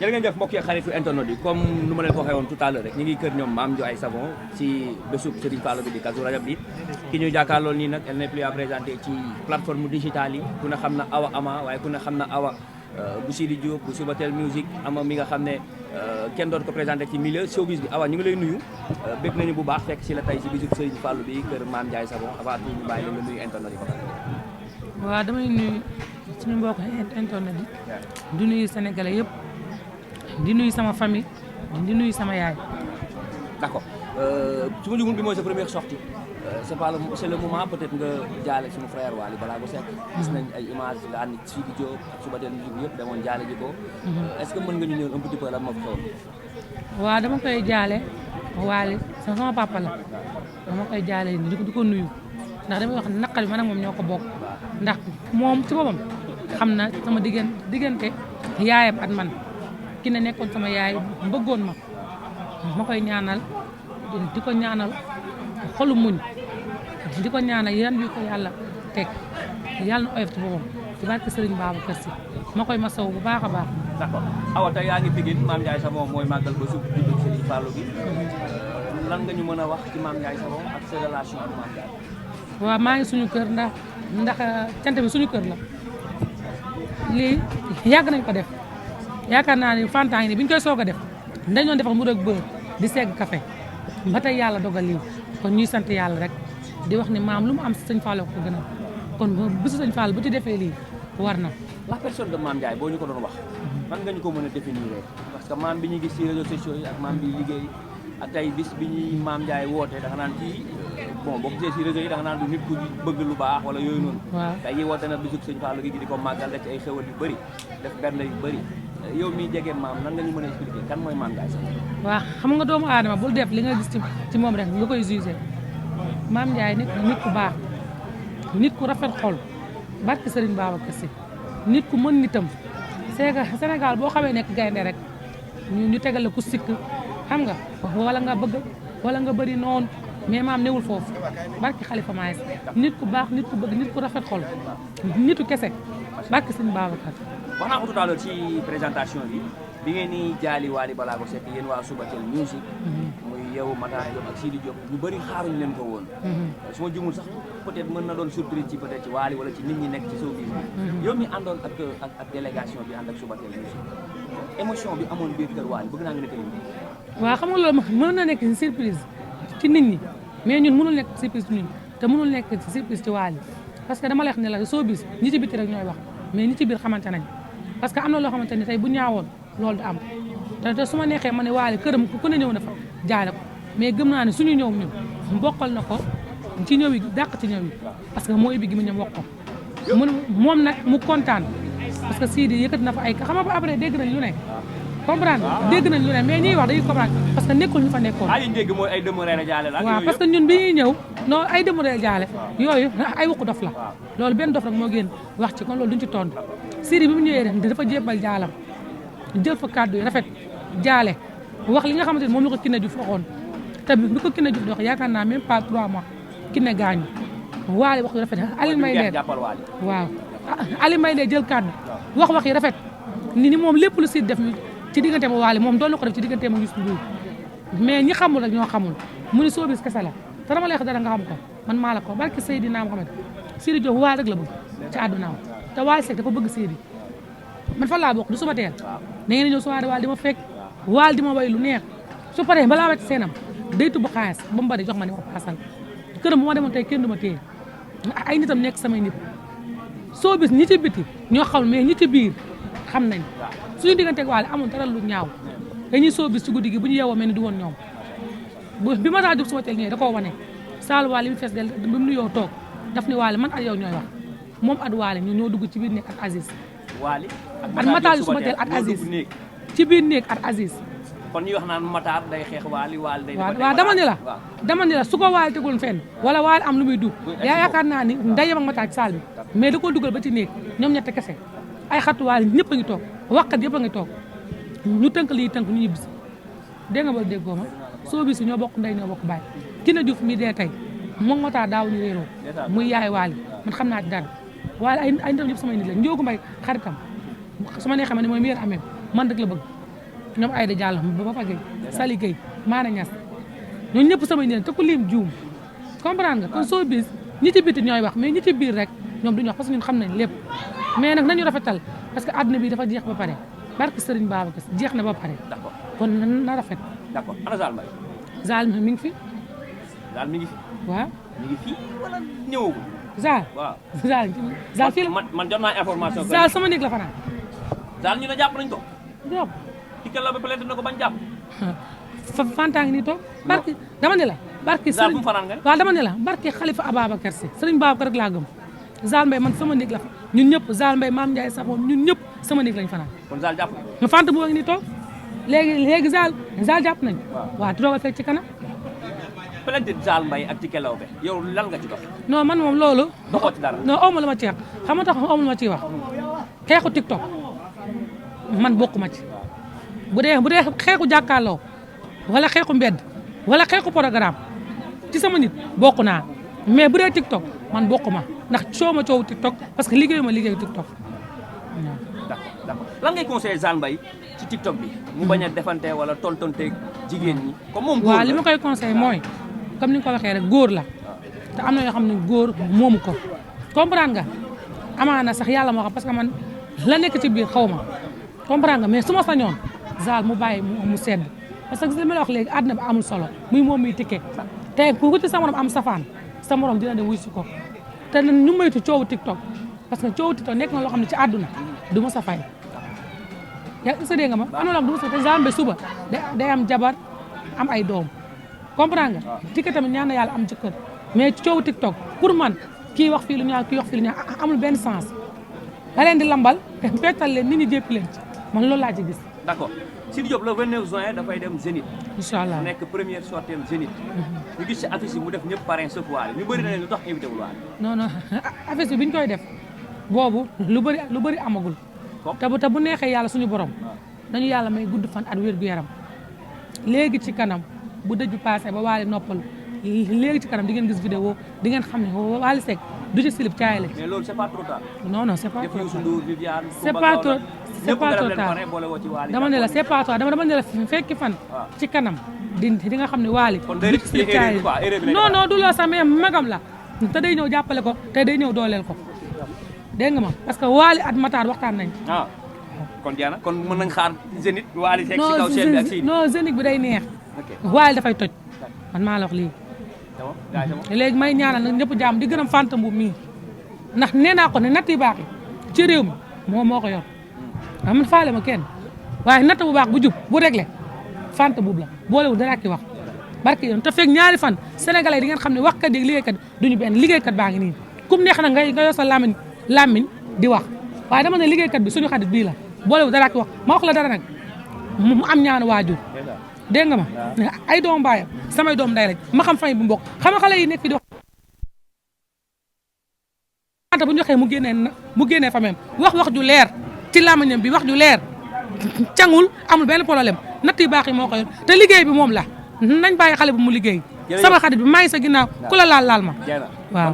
jërë ngeen jëf mbokk yi xaritu internet yi comme nu ma leen ko waxee woon tout à l'heure rek ñu ngi kër ñoom Mame Ndiaye Savon ci bésub Serigne Fallou bi di Kazu Rajab bi ki ñuy jàkkaarlool nii nag elle n'est plus à présenter ci plateforme digitale yi ku ne xam na Awa Ama waaye ku ne xam na Awa bu Sidi Diop bu Subatel Music Ama mi nga xam ne kenn doon ko présenté ci milieu showbiz bi Awa ñu ngi lay nuyu bég nañu bu baax fekk si la tey ci bésub Serigne Fallou bi kër Mame Ndiaye Savon avant tout ñu bàyyi la nga nuyu internet yi ko waaw damay nuyu suñu mbokk internet yi di nuyu sénégalais yëpp di nuyu sama famille di nuyu sama yaay. d'accord su ma jugul bi mooy sa première sortie c'est le moment peut-être nga jaale suñu frère Wally Ballago Seck. gis nañ ay images nga ànd ci Sidi Diop Subatel Music yëpp demoon jaale ji ko. est-ce que mën nga ñu ñëw un petit peu lan moo fi xewoon. waaw dama koy jaale Wally sama papa la dama koy jaale di ko nuyu ndax damay wax naqar bi man ak moom ñoo ko bokk ndax moom ci boppam xam na sama diggante yaayam at man. ki ne nekkoon sama yaay bëggoon ma koy ñaanal di ko ñaanal xolu muñ di ko ñaanal yan bi ko yàlla teg yàlla na oyof ci boppam ci barke Serigne Babacar Sy ma koy masaw bu baax a baax. d'accord Awa tey yaa ngi Pikine Mame Ndiaye Savon mooy màggal ba suuf di Serigne Fallou bi lan nga ñu mën a wax ci Mame Ndiaye Savon ak sa relation ak Mame Ndiaye. waaw maa ngi suñu kër ndax cant bi suñu kër la lii yàgg nañ ko def. yaakaar naa ne Fanta ngi nii bi ñu koy soog a def dañu doon defal mu rek beurre di segg café ba tey yàlla dogal lii kon ñuy sant yàlla rek di wax ni maam lu mu am sëñ Fallou ko gën a kon bisu sëñ Fallou bu ci defee lii war na. la personne de Mame Ndiaye boo ñu ko doon wax man nga ñu ko mën a définir parce que maam bi ñu gis ci réseaux sociaux yi ak maam bi liggéey ak tey bis bi ñuy Mame Ndiaye woote da nga naan kii bon boo gisee ci réseaux yi da nga naan du nit ku bëgg lu baax wala yooyu noonu. waaw tey yi woote na bisu sëñ Fallou gi di ko màggal def ci ay xewal yu bëri def bernde yu bëri. yow miy jege maam nan nga ñu mën a expliquer kan mooy Mame Ndiaye Savon. waaw xam nga doomu aadama bul def li nga gis ci moom rek nga koy jugé Mame Ndiaye nit ku baax nit ku rafet xol barke Serigne Babacar Sy nit ku mën nitam Sénégal boo xamee nekk gaynde rek ñu tegal la ku sikk xam nga wala nga bëgg wala nga bëri noonu mais maam newul foofu barke Khalifa Maïs nit ku baax nit ku bëgg nit ku rafet xol nitu kese barke Serigne Babacar. wax naa ko tout à l'heure ci présentation bi ngeen ni jaali Wally Ballago Seck yéen waa Subatel Music muy yow Matar Diop ak Sidi Diop ñu bëri xaaruñu leen ko woon su ma jumul sax peut-être mën na doon surprise ci peut-être ci Wally wala ci nit ñi nekk ci showbiz bi yow mi àndoon ak délégation bi ànd ak Subatel Music émotion bi amoon biir kër Wally bëgg naa nga nekk waaw xam nga loolu mën na nekk surprise ci nit ñi mais ñun mënul nekk surprise ci ñun te mënul nekk surprise ci Wally parce que dama lay wax ne la showbiz ñi ci biti rek ñooy wax mais ñi ci biir xamante nañ parce que am na loo xamante ni tey bu ñaawoon loolu du am te su ma neexee ma ne Wally këram ku ne ñëw na fa jaale ko mais gëm naa ne suñu ñëw ñun bokkal na ko ci ñëw yi dàq ci ñëw yi parce que mooy bi gi mu ñëw wax ko moom nag mu kontaan parce que Sidi yëkkati na fa ay xam nga après dégg nañ lu ne comprendre dégg nañ lu ne mais ñiy wax dañuy comprendre parce que nekkul ñu fa nekkoon. li ñu dégg mooy ay demeuré jaale la. waaw parce que ñun bi ñuy ñëw non ay demeuré jaale yooyu ay waxu dof la loolu benn dof rek moo génn wax ci kon loolu duñ ci tontu Sidi bi mu ñëwee rek dafa jébbal jaalam jël fa kàddu yi rafet jaale wax li nga xamante ni moom la ko Kiné Diouf waxoon te bi ko Kiné Diouf di wax yaakaar naa même pas 3 mois Kiné gaañu Wally wax yu rafet Aliou May Nder waaw Aliou May Nder jël kàddu wax yi rafet ni moom lépp lu Sidi def ci diggante ma Wally moom doon na ko def ci diggante ma Youssou Ndour mais ñi xamul rek ñoo xamul mu ni showbiz kese la te dama lay wax dara nga xam ko man maa la ko barke Seydina Mohamed Sidi Diop Wally rek la bëgg ci àddunaam te Wally Seck dafa bëgg Sidi man fa laa bokk du Subatel da ngeen ñëw soirée Wally di ma fekk Wally di ma way lu neex su paree balaa wàcc seenam day tubb xaalis ba mu bari jox ma ni ma paasal këram bu ma demoon tey kenn du ma téye ay nitam nekk samay nit showbiz ñi ci biti ñoo xamul mais ñi ci biir xam nañ suñu digganteeg Wally amul dara lu ñaaw dañuy showbiz ci guddi gi bu ñu yeewoo mel ni du woon ñoom bi ma taa jóg Subatel ñëwee da koo wane saal Wally bi fees del bi mu nuyoo toog daf ni Wally man ak yow ñooy wax moom at Wally ñoo dugg ci biir nekk ak Aziz Wally ak Matar Subatel ak Aziz ci biir néeg ak Aziz kon ñuy wax naan Matar day xeex Wally day waaw dama ni la su ko Wally tegul fenn wala Wally am lu muy dugg yaakaar naa ni day yem ak Matar ci saal bi mais da koo dugal ba ci néeg ñoom ñett kese ay xatu Wally ñëpp a ngi toog waxkat yëpp a ngi toog ñu tënk lii tënk ñu ñibbisi dégg nga ba déggoo ma showbiz ñoo bokk ndey ñoo bokk baay Kiné Diouf mi dee tey moom Matar daaw ñu réeroo muy yaay Wally man xam naa ci dara Wally ay ndam ñëpp samay nit la Njoogu Mbay xaritam su ma nee xam ne mooy meilleur amee man rek la bëgg ñoom Aïda Diallo ba fa Gueye Sali Gueye Maana Niass ñooñu ñëpp samay nit te ku lim juum comprendre nga kon soo bis ñi ci biti ñooy wax mais ñi ci biir rek ñoom duñu wax parce que ñun xam nañ lépp mais nag nañu rafetal parce que àdduna bi dafa jeex ba pare barke Serigne Babacar jeex na ba pare. d'accord kon na rafet. d'accord ana Zale Mbaye. Zale mi ngi fi. Zale mi ngi fi. waaw mi ngi fi wala ñëwagul. Zale. waaw Zale fii la man jot naa information. Zale sama néeg la fanaan. Zale ñu ne jàpp nañ ko. jàpp. Ticket la ba plainte na ko bañ jàpp. Fanta ngi nii toog. barki dama ne la. barki Zale fu mu fanaan nga. waaw dama ne la barki Khalifa Ababacar Sy Serigne Babacar rek laa gëm. Zale Mbaye man sama néeg la fa ñun ñëpp Zale Mbaye Mame Ndiaye Savon ñun ñëpp sama néeg lañ fanaan. kon Zale jàpp nga Fanta bu ngi nii toog léegi Zale jàpp nañ. waaw te doog a fekk ci kanam. plainte Zale Mbaye ak Ticket Laobé yow lan nga ci dox. non man moom loolu. doxoo ci dara. non aw ma lu ma ci wax xam nga tax aw ma lu ma ciy wax xeexu TikTok man bokkuma ci bu dee xeexu jàkkaarloo wala xeexu mbedd wala xeexu programme ci sama nit bokku naa mais bu dee TikTok man bokkuma ndax coow ma coowu TikTok parce que liggéeyu ma liggéeyu TikTok. d'accord lan ngay conseiller Zale Mbaye ci TikTok bi. mu bañ a defante wala tontonteeg jigéen ñi. comme moom góor la waaw li ma koy conseillé mooy comme ni nga ko waxee rek góor la te am na yoo xam ne góor moomu ko comprendre nga amaana sax yàlla moo xam parce que man la nekk ci biir xaw ma comprendre nga mais su ma sañoon Zale mu bàyyi mu sedd parce que li ma la wax léegi àdduna bi amul solo muy moom muy Ticket te ku ci sa morom am safaan sa morom dina dem wuy si ko te ñu moytu coowu TikTok parce que coowu TikTok nekk na loo xam ne ci àdduna du ma sa fay. yaa ngi dégg nga ma am na loo xam du ma sa te Zale Mbaye suba day am jabar am ay doom comprendre nga. Ticket tamit ñaan na yàlla am jëkkër mais coowu TikTok pour man kii wax fii lu ñaaw kii wax fii lu ñaaw amul benn sens da leen di lambal te pettal leen nit ñi jéppi leen ci man loolu laa ci gis. d'accord Sidy Diop le 29 juin dafay dem Zénith. incha allah nekk première sortie am Zénith. ñu gis ci affiche yi mu def ñëpp parrain sauf Wally ñu bëri na leen lu tax invité wul Wally. non non affiche bi ñu koy def boobu lu bëri amagul. te bu neexee yàlla suñu borom. dañu yàlla may gudd fan at wér gu yaram léegi ci kanam bu dëj bi passé ba Wally noppalu léegi ci kanam di ngeen gis vidéo di ngeen xam ne Wally Seck du ci slip caay la. mais loolu c'est pas trop tard. non non c'est pas trop tard. c'est pas trop tard dama ne la c'est pas trop dama ne la fekki fan. ci kanam di nga xam ne Wally. kon day non non du la sax mais magam la te day ñëw jàppale ko te day ñëw dooleel ko dégg nga ma parce que Wally at Matar waxtaan nañ. kon Diana kon mën nañ xaar Zénith Wally Seck ci kaw chaîne bi ak Sidy. non Zénith bi day neex. Wally dafay toj man maa la wax lii. léegi may ñaanal nag ñëpp jàmm di gërëm Fanta Mbuub mii ndax nee naa ko ne natt yu baax yi ci réew mi moo ko yor waaw man faale ma kenn waaye natt bu baax bu jub bu réglé Fanta Mbuub la boolewul dara ki wax barke yoon te fekk ñaari fan sénégalais di ngeen xam ne waxkat yi liggéeykat duñu benn liggéeykat baa ngi nii kum neex na nga yor sa làmmiñ di wax waaye dama ne liggéeykat bi suñu xarit bii la boolewul dara ki wax ma wax la dara nag mu am ñaanu waajur dégg nga ma ay doom baayam samay doom day lañ ma xam famille bu mbokk xam nga xale yi nekk fi di wax Fanta bu ñu waxee mu génnee famille wax ju leer ci làmmiñam bi wax ju leer cangul amul benn problème natt yu baax yi moo ko yor te liggéey bi moom la nañ bàyyi xale bu mu liggéey sama xarit bi maa ngi sa ginnaaw ku la laal ma waaw